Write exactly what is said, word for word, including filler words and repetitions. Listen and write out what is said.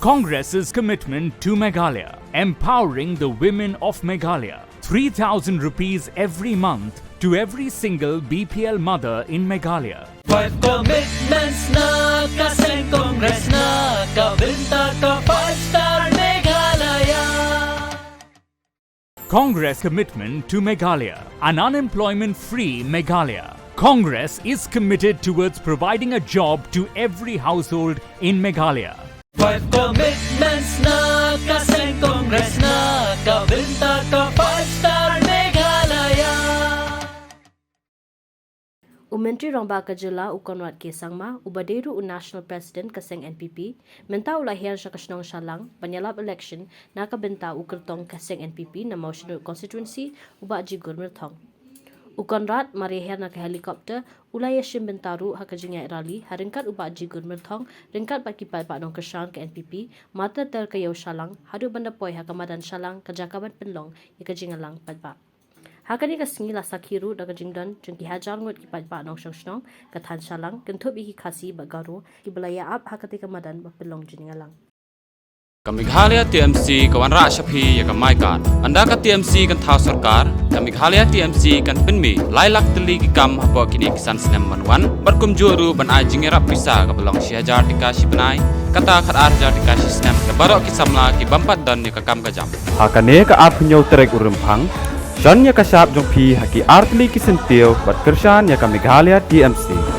Congress's commitment to Meghalaya, empowering the women of Meghalaya. Three thousand rupees every month to every single B P L mother in Meghalaya. Five commitments na ka seng Congress na ka bynta ka five star Meghalaya. Congress commitment to Meghalaya, an unemployment free Meghalaya. Congress is committed towards providing a job to every household in Meghalaya. Five commitments na ka seng Congress na ka bynta ka five star Meghalaya. U Myntri Rangbah ka Jylla u Conrad K Sangma, uba dei ruh u National President ka seng N P P, mynta u la hiar sha ka shnong Shallang ban ïalap election na ka bynta u kyrtong ka seng N P P na Mawshynrut Constituency, u Bah Jigur Myrthong. U Conrad, mar ïahiar na ka helicopter, u la ïashim bynta ruh ha ka jingïaid rally ha ryngkat u Bah Jigur Myrthong, ryngkat bad ki paidbah nongkyrshan ka N P P, mar ter ter ka ïew Shallang, haduh ban da poi ha ka madan Shallang, ka jaka ban pynlong ïa ka jingïalang paidbah. Ha kane ka sngi la sakhi ruh da ka jingdon jong ki hajar ngut ki paidbah nongshong shnong ka thaiñ Shallang, kynthup ïa ki Khasi bad Garo, kiba la ïa ap ha kata ka madan ban pynlong jingïalang. Ka Meghalaya T M C ka wanrah sha phi ïa ka My Card. Ynda ka T M C kan thaw sorkar, ka Meghalaya T M C kan pynmih lai lak tylli ki kam hapoh kine ki san snem ban wan, bad kumjuh ruh ban ai jingïarap pisa kaba long shi hajar tyngka shi bnai, kata khatar hajar tyngka shi snem, da baroh ki samla ki bym pat don ïa ka kam ka jam. Ha kane ka arphew hynñiew tarik u Rymphang, shon ïa ka shap jong phi ha ki artylli ki syntiew bad kyrshan ïa ka Meghalaya T M C.